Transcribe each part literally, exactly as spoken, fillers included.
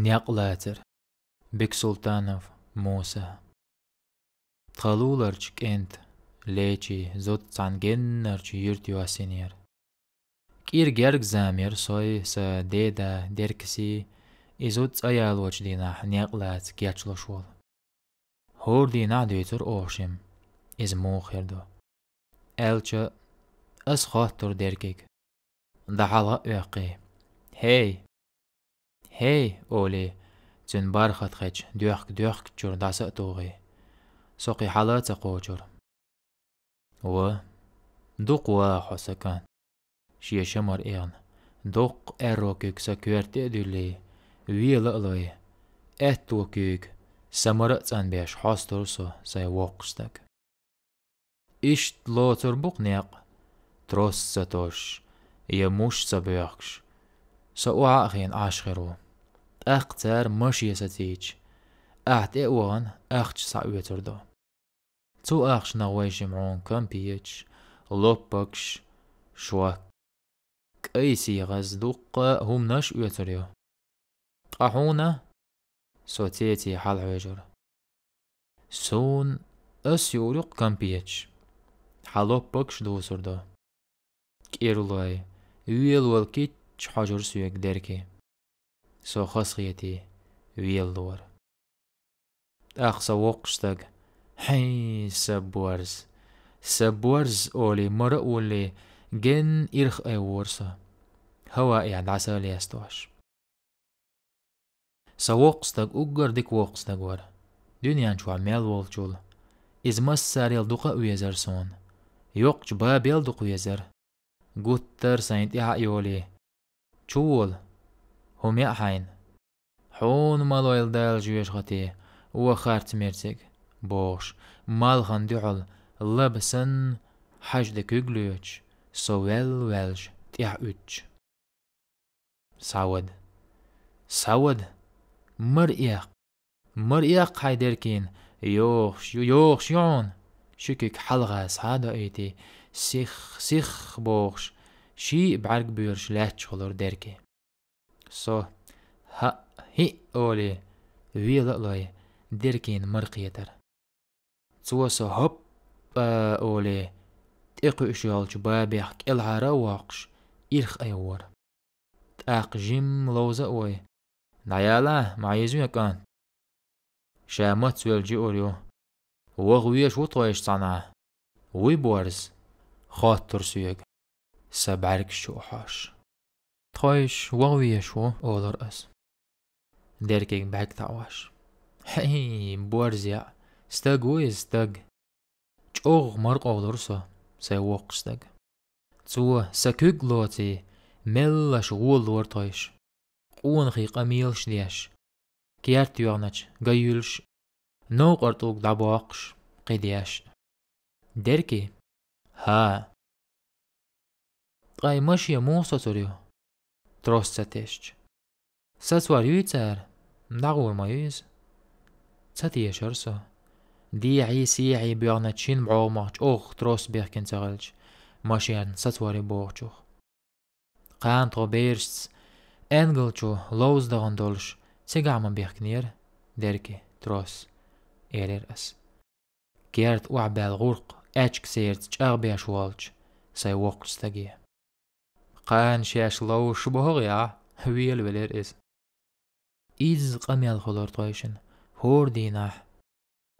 Некъ лацар. Бексултанов Муса. Тха луларчу кӀентан Лечин зуда цхьана геннарчу юьрта йоссийнера. КӀира герга зама яра сой, сан деда Деркасий, и зуда цӀа ялочу дийнахь некъ лаца кечлуш волу. ХӀора дийнахь дуьйцура оха шимма, иза муха хир ду. Аьлча, ас хоттура Деркига, дӀахьалха а оьккхий: «ХӀей! ХӀей!» — олий, цуьнан бархат хечу доьхка-доьхкучуьра дӀаса а тухий. Со кхин хьала а ца кхочура. «Ва, дукха ваха хьо, сан кӀант», — шен шамара эгна, дуккха аьрру куьг сан коьрта тӀе а дуьллий, вела а лой, аьтту куьйга, самара а цӀанбеш, хьостура со сайн воккхачу стага. Иштта лоцур бу-кх некъ, трос ца тосуш я муш ца боьхкуш, со охьа а хиъна Ӏаш хир ву. ТӀаккха цара машен сацийча, ахь тӀе а вахана, ахча схьаоьцур ду. Цу ахчанах вай шимма хьуна кампеташ, лоппагаш, шок, кӀай сехьаза дуккха а хӀуманаш а оьцур ю. Ткъа хьуна? — со цеций хьалахьоьжура. — Суна, ас юур ю-кх кампеташ, хьан лоппагаш дусур ду. КӀира лой, велавала кийча хьожура соьга Дерки. Со хазахетий велалора. ТӀаккха сан воккхачу стага: «ХӀей, сан борз! Сан борз!» — олий, мара а уллий, генна ирх айвора со, хӀаваъехь дӀаса а лестош. Сан воккха стаг уггар дика воккха стаг вара. Дуьнен чохь мел волчул иза массарел дукха а везара суна. Йоккхачу бабел дукха везара. Гуттар а сайн тӀаьхьа а йолий: «Чу вола, хӀума яа хьайна. Хьуна ма лойла Дала жоьжахати, ва харц мирциг», — бохуш, малхана дуьхьал лаба санна, хьажа де куьг лоьцуш, со ваьлла ваьлча тӀаьхьа уьттуш. «Схьавада! Схьавада! Мара эккха! Мара эккха хьайн Деркина! Йохуш ю, йохуш ю хьуна!» Ши куьг хьалха схьа а доуьйтий, сих, сих бохуш, ший а бӀаьрг боьраш лаьтташ хуьлура Дерки. Со: «ХӀаъ, хӀиъ», — олий, вела а лой, Деркина мара кхетара. Цо со «хӀоп-а» олий, тӀекхуьуш йолчу бабех кӀелхьара а воккхуш, ирх айвора. ТӀаккха жимма ловза а вой: «ДӀаяла, ма хьийзаве, кӀант. Ша мацвелла жиур ю. Ваха везаш ву тхойша цхьана?» «Вуй, борз?» — хоттура соьга, сан бӀаьргаш чу а хьош. «Тхойша ваха везаш ву», — олура ас. Деркига бӀаьрг таӀош: «ХӀей, борз яа, стаг ву иза, стаг!» ЧӀогӀа мара къовлура со сайн воккхачу стага. Цо сан куьг а лоций, меллаша гӀолалора тхойша, къонахий къамелаш деш, керта йоьгӀначу ган юьллуш, новкъара тӀулг дӀабоккхуш, кхин деш. «Дерки?» «ХӀа». «Ткъа и машен муха соцур ю, трос ца тесча?» «Сацор юй цара, дӀагӀур ма ю иза». Ца тешара со, дехьий-сехьий боьгӀначу шина бӀогӀамах чӀогӀа трос бехкина ца хилча, машен сацор ю бохучух. «Кхана тхо берашца Энгалчу ловза дахана долуш цигахь ма бехкинера, Дерки, трос», — элира ас. Керта охьабаьлла гӀуркх аьчка серца чӀагӀбеш волчу сайн воккхачу стаге. «Кхана шаьш ловзуш боху ахь?» — велавелира иза. Изза къамел хуьлура тхойшинна хӀора дийнахь.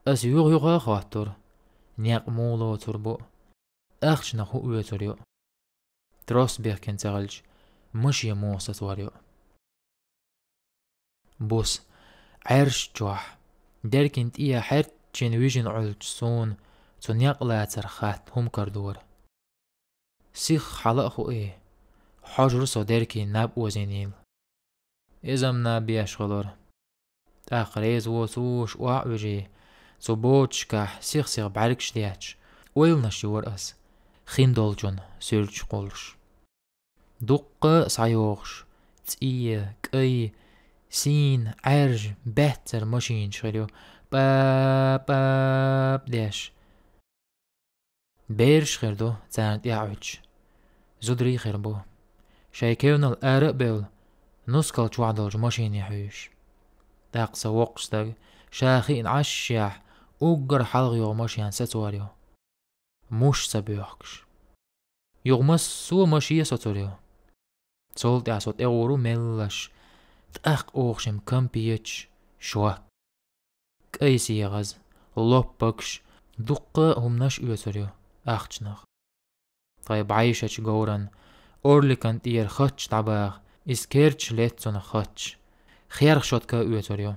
Ас юха-юха а хоттура: «Некъ муха лоцур бу? Ахчанах хӀун оьцур ю? Трос бехкина ца хилча, машен муха сацор ю?» Буса, Ӏаьржа чохь, Деркина тӀе хьерчина вижина Ӏуьллучу суна цу некъ лацарх хатта хӀума карадора. Сих хьала а хуий, хьожура со Деркина наб озийнийла. Иза-м наб еш хуьлура. ТӀаккха реза воцуш охьа а вижий, цу боцчукахь сих-сиха бӀаьргаш детташ, ойланаш йора ас, хиндолчун суьрташ кхуллуш. Дуккха а схьайогӀуш, цӀе, кӀай, сийна, Ӏаьржа, баьццара машинаш хир ю, пӀап-пӀап деш. Бераш хир ду царна тӀаьхьа Ӏуьттуш. Зударий хир бу. Шайн кевнал ара а бевлла, нускал чохь долчу машине хьуьйсуш. ТӀаккха сан воккхача стага, ша хиъна Ӏашшехь, уггар хьалха йогӀу машен сацор ю. Муш ца боьхкуш. Юха массо а маше соцур ю. Цул тӀаьхьа со тӀегӀур ву меллаш, тӀаккха оха шим кампеташ, шок. КӀай сегӀаза, лоппагаш, дуккха а хӀуманаш оьцур ю ахчанах. Тхай бӀаьшачу говран, орликан тӀера хатча дӀабаха, иза керчаш летта цунах хатча, херх шотка а оьцур ю.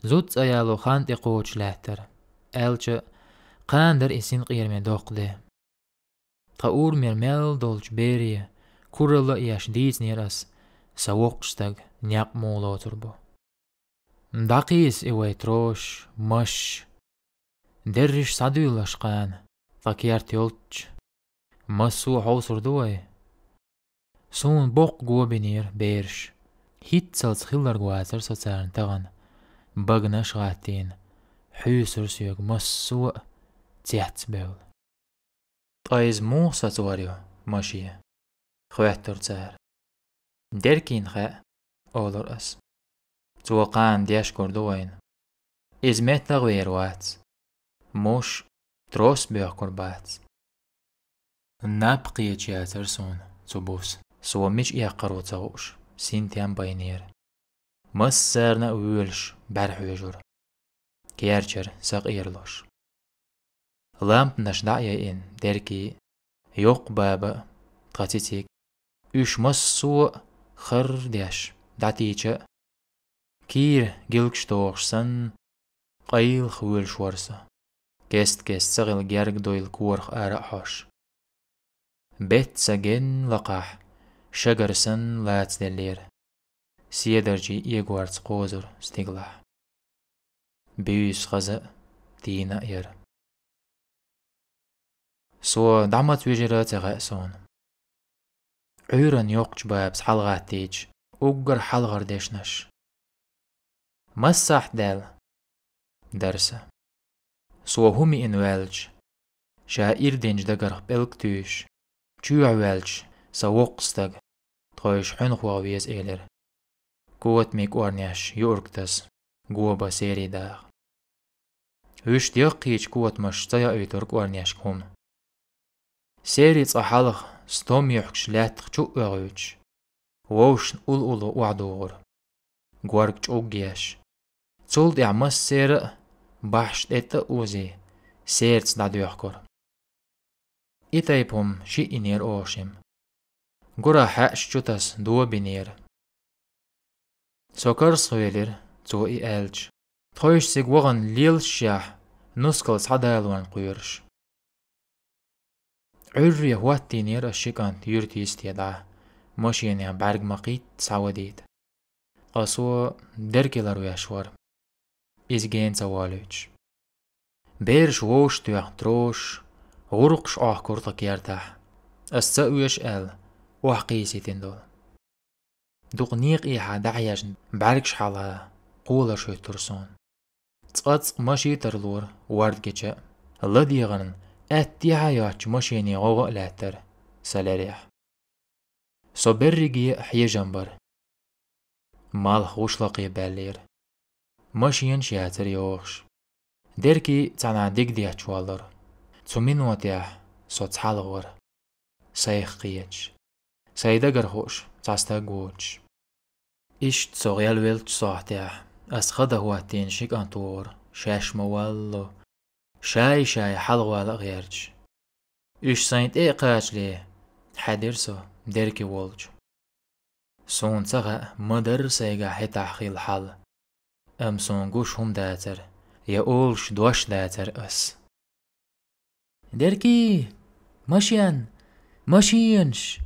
Зуда цӀа яло хан тӀе кхочуш лаьттара, аьлча, кхана дара и синкъераме доккха де. Тхан урамера мел долчу бере, куралла а еш дийцинера ас, сан воккхача стага некъ муха лоцур бу. ДӀакхийса и вай трош, маш. Дерриш схьадуьйлалаш кхана, тхан керт йолччу. Массо а хьовсур ду вай. Суна боккха го бинера бераш. ХӀинццалц хилларг вацара со царна тахана, баганаш а гӀаттийна, хьуьйсура соьга массо а цецбевлла. «Ткъа иза муха сацор ю, маше?» — хоьттура цара. «Деркина хаьа», — олура ас. «Цо кхана деш гур ду вайна. Иза меттах вер вац. Муш трос боьхкур бац». Наб кхеташ яцара суна цу буса. Со мича эккхар ву ца хууш, синтем байнера. Массарна а воьлуш бӀаьрахьоьжура. Керчара сакъералуш. Лампанаш дӀа а яйина, Дерки, йоккха баба а, тхан цициг, уьш массо а харр деш, дӀатийча а, кийра гилгаш тохуш санна, къайлаха воьлуш вара со. Кест-кеста ца хилла герга дойла корах ара а хьош. Бетта сан генна лакхахь, шагар санна лацаделлера, седарчий эгорца кхозура стигалахь. Буьйса хаза а, тийна а яра. Со дӀа маца вижира а ца хаьа суна. Ӏуьйранна йоккхачу бабас хьалагӀаттийча, уггар хьалхара дешнаш. «Массахь даьлла?» — дара сан. Со хӀума йиъна ваьлча, ша ирдинчу дагарх пӀелг туьйсуш, чоьхьа ваьлча, сан воккха стага, тхойша хьуьнхох веза элира. Котамийн кӀорнеш юург таса, гоба серий даха. Вуьшта яккхийчу котамаша ца яуьйтура кӀорнешка хӀума. Серий цкъа хьалха стом юьхкуш лаьттах чу а оьгӀуьйтуш, вовшашна улло-улло охьадугӀура, горга чӀуг еш. Цул тӀаьхьа массера а бахьаш тӀетта а озий, сераца дӀадоьхкура. И тайпа хӀума шиъ йинера оха шимма. Гурахь хьаьаш чу таса добинера. Со карзахвелира, цо и аьлча. Тхойша цига вахана лелашшехь, нускал схьадалорна кхоьруш. Ӏуьрре хӀоттийнера ас ши кӀант юьрта йисте дӀа, машенех бӀаьрг ма-кхийтта схьавадийта. Ткъа со Дерки ларвеш вара, иза гена ца волуьйтуш. Бераш вовшахтоьхна трошаш, гӀуркхаш Ӏохкура тхан кертахь, ас ца оьшу аьлла, охьакхийсийтина долу. Дукха некъехьа дӀахьежна бӀаьргаш хьалха кхолаш хӀуьттура суна. Цкъацкъа машин тарлора ворда гича а, ладегӀарна аьттехьа йоцчу машенийн гӀовгӀа а лаьттара сан лерехь. Со берриге а хьежам бара. Малх гӀушлакхе баьллера. Машенаш яцара йогӀуш. Дерки цхьанхьа дигадетташ воллура. Цу минотехь со цхьалха вара. Сайх кхеташ. Сайн дагара хууш цхьа стаг воцуш. Иштта со гӀелвеллачу сохьтехь, ас хада хӀоттийна ши кӀант вогӀура, шаьш ма-валло, шай-шай хьалхавала а гӀерташ. Уьш сайна тӀе а кхачале, хьаьдира со Дерки волчу. Суна ца хаьа, ма-дарра сайгахь хӀетахь хилла хьал. Амма суна гуш хӀума дацара, я олуш дош дацара ас. «Дерки! Машен! Машенаш!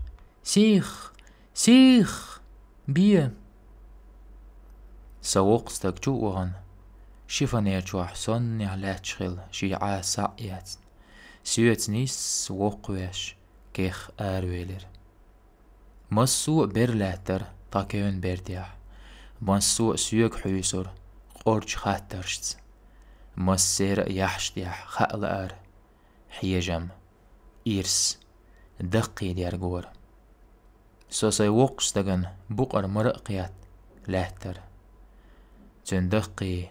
Сих! Сих! Бе!» Сан воккха стаг чу а вахана, шифонер чохь соннехь лаьтташ хилла шен Ӏаса схьа а эцна, соьца нисса воккхавеш, кех аравелира. Массо а бер лаьттара тхан кевнан бертехь, массо а соьга хьуьйсура къорчу хаттаршца. Массеран а яхьаш тӀехь хаа лаьара хьежам, ирс, даккхийдерг вара. Со сайн воккхачу стагана букъара мара а кхетта лаьттара. Цуьнан даккхий,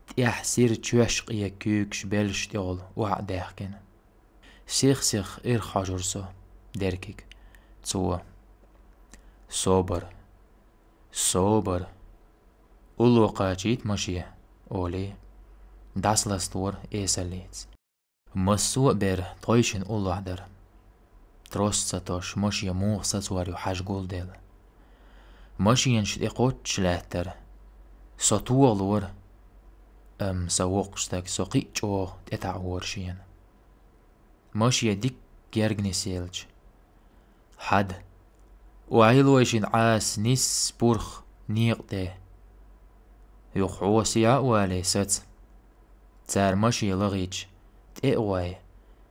тӀехь сира чоьш къе куьйгаш беллаш тӀехула охьа а даьхкина. Сих-сих ирх хьожура со Деркига. Цо: «Собар! Собар! Улло кхачийта машен!» — олий. ДӀасаластавора эсаллица. Массо а бер тхойшинна уллохь дара. Трос ца тош, машен муха сацор ю хьажа гулделла. Машенаш тӀе кхоччуш лаьттара. Со тохалора, амма сан воккхачу стага со кхин а чӀогӀа тӀетаӀора шена. Машен дикка герга нисъелча, хьада, охьайилой шина Ӏаса, нисса пурх некъа тӀе. Юха хьо сехьа а валий саца. Цара машен лахийча, тӀе а гӀой,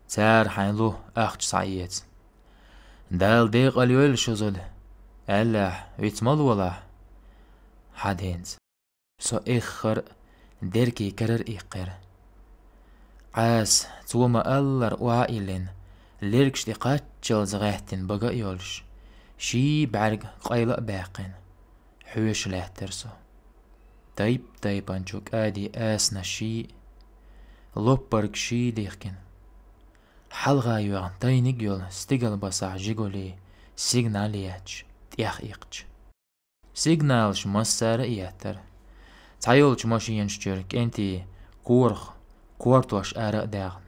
цара хьайн лу ахча схьаэца. Дала декъал йойла шу зуда, аьллехь, виц ма лолахь. Хьада хӀинца. Со эххар а, Деркий карара иккхира. Ӏаса, цо ма-аллара, охьа а йиллина, лергаш тӀе кхаччалца гӀаьттина бага а йолуш, ший бӀаьрг къайла а баьккхина, хьоьжуш лаьттара со. Тайп-тайпанчу кӀади асанаш ший, лоппаргаш ший дихкина. Хьалха йоьгӀна тайниг йолу стигалбасахь «Жигули» сигнал етташ, тӀех иккхича. Сигналаш массара а еттара. Цхьайолчу машенаш чуьра кӀентий корах кортош ара а даьхна,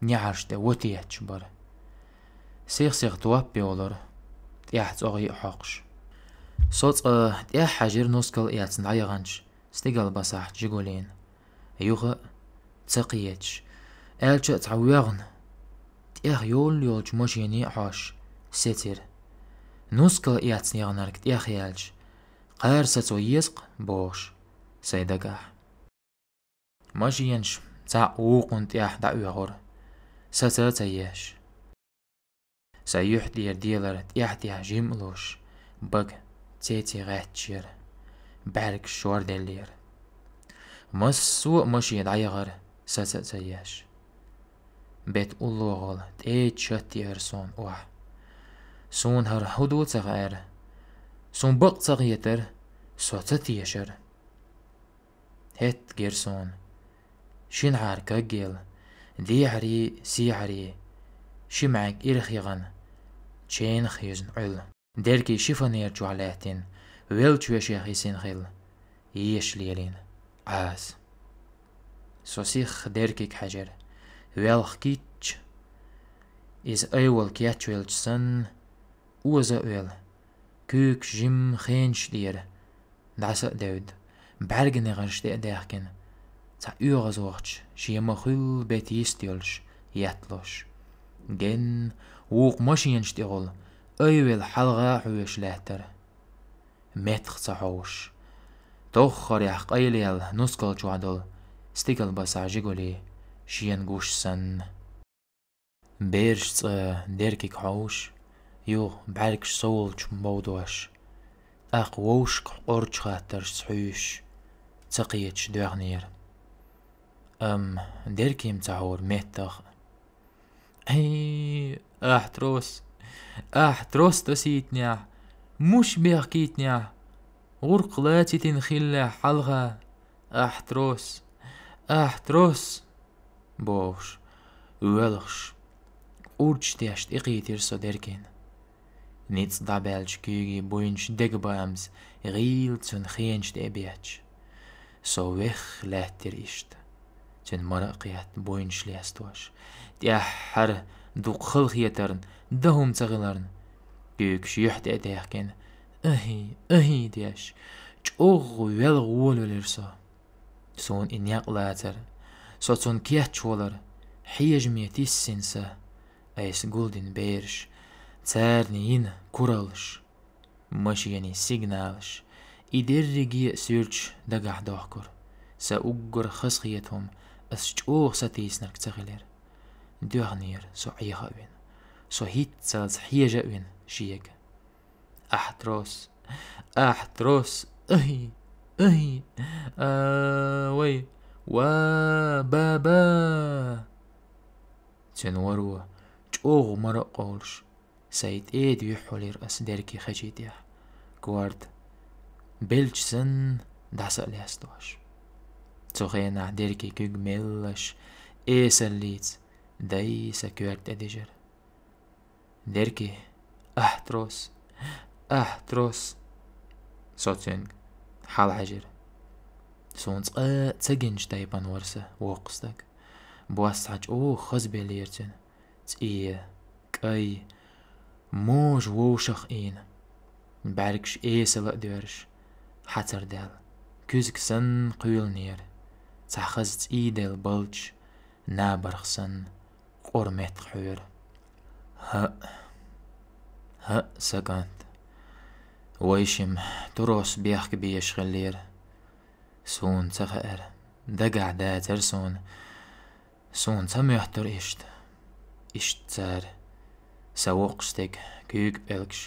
неӀарш тӀе вата етташ бара. Сих-сиха топ йолура, тӀехь цӀогӀий а хьокхуш. Со цкъа тӀехь хьаьжира нускал эцна дӀаяханчу стигалбасахьчу «Жигулина». Юха а ца кхеташ, аьлча а цхьа воьгӀна, тӀех йолу йолчу машене а хьош, сецира. Нускал эцна яханарг тӀех яьлча, кхара сацо еза-кх бохуш, сайн дагахь. Машенаш цхьаъ вукхунна тӀехь дӀаоьхура, саца а ца еш. Сан юьхь тӀера делар тӀаьхь-тӀаьхьа жимма а луш, бага цеций гӀаьтташ яра, бӀаьргаш шорделлера. Массо а машен дӀаяхара, саца а ца еш. Бета уллохула тӀеда шатта еара суна охьа. Суна хӀара хӀун ду ца хаьара. Суна бакъ ца хетара, со ца тешара. ХӀетта гира суна. Шинхьара кагъелла, дехьарий, сехьарий, ши маьӀиг ирх яхана, ченах юьзна Ӏуьллу. Деркий шифонер чохь лаьттина, веллачу вешех йисина хилла, еша лелийна Ӏаса. Со сих Деркиг хьаьжира, велха кийчча. Иза айвала кечвелча санна, оза а велла, куьйгаш жимма хенаш тӀера дӀаса а девдда, бӀаьрган негӀарш тӀе а даьхкина, цхьа оьгӀазвахча, шен ма-хуьллу бета йист йолуш, етталуш. Генна, вукху машенаш тӀехула, айвелла хьалха а хьоьжуш лаьттара. Меттах ца хьовсуш, тоххарехь къайлаелла нускал чохь долу стигалбасахь «Жигули» шена гуш санна. Бераш цкъа Деркиг хьовсуш, юха бӀаьргаш совлучу бовдош, тӀаккха вовшах къорчу хаттаршца хьуьйсуш, ца кхеташ доьхнера. Амма Деркий-м ца хьора меттах а. Хьий, ахь трос, ахь трос тасийтинехь, муш бехкийтинехь, гӀуркх лацитина хиллехь хьалха, ахь трос, ахь трос! — бохуш, воьлхуш, урчаш деш тӀекхийтира со Деркина. Ницкъ дӀабаьллачу куьйгийн буйнаш дегабаамза гӀийла цуьнан хенаш тӀе а бетташ, со вех лаьттира иштта, цуьнан мара а кхетта, буйнаш лестош, тӀаьххьара дукха халахетарна, дан хӀума ца хиларна, куьйгаш юьхь тӀе а даьхкина, ахӀий, ахӀий деш, чӀогӀа велха волавелира со. Суна и некъ лацар, со цунна кечвалар хьежаме тиссина са, айса гулдина бераш, царна йина кураллаш, машенийн сигналаш, и дерриге а суьрташ дагахь дохкура. Сан уггар хазахета хӀума ас чӀогӀа сатийсинарг ца хилира. Доьхнера со Ӏеха а вина, со хӀинццалц хьежа а вина шега. Ахь трос! Ахь трос! Ахи! Ахи! А, вай! Ва, ба, ба! Цуьнан варо чӀогӀа мара а къовлуш, сайн тӀеда юьхьӀуьллира ас Деркий хечий тӀехь, корта белча санна дӀаса а лестош. Цу хенахь Деркин куьг меллаш, эсаллица, дай сан коьрта тӀе дижира. «Дерки, ахь трос, ахь трос!» Со цуьнга хьалахьаьжира. Суна цкъа а ца гинчу тайпана вара сан воккха стаг. Бос цхьа чӀогӀа хаза беллера цуьнан. ЦӀий, кӀай, можа вовшах ийна. БӀаьргаш эсала а доьрзуш, хьацар даьлла, куьзга санна кхоьлинера. Цхьа хаза цӀий делла балдаш, набарх санна, къора меттах хьоьру. «ХӀаъ, хӀаъ, сан кӀант, вайшимма трос бехк беш хиллера. Суна ца хаьара, дагахь дацара суна. Суна ца моьттура иштта». Иштта цара, сан воккхачу стеган куьйга пӀелгаш,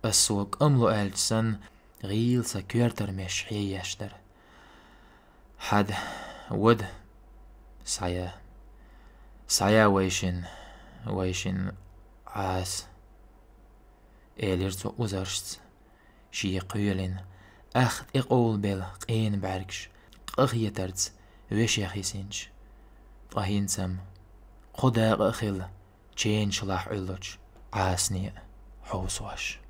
ас цо кӀамло аьлча санна, гӀийла сан коьртара меш хьееш дара. «Хьада, вада, схьая, схьая вайшин, вайшин Ӏаса», — элира цо узаршца, шен кхоьлина, ах тӀекъовлабелла къена бӀаьргаш къахетарца вешех йисинчу. Ткъа хӀинца-м кхо дакъа а хилла, ченаш лахь Ӏуьллучу Ӏасане а хьовсош.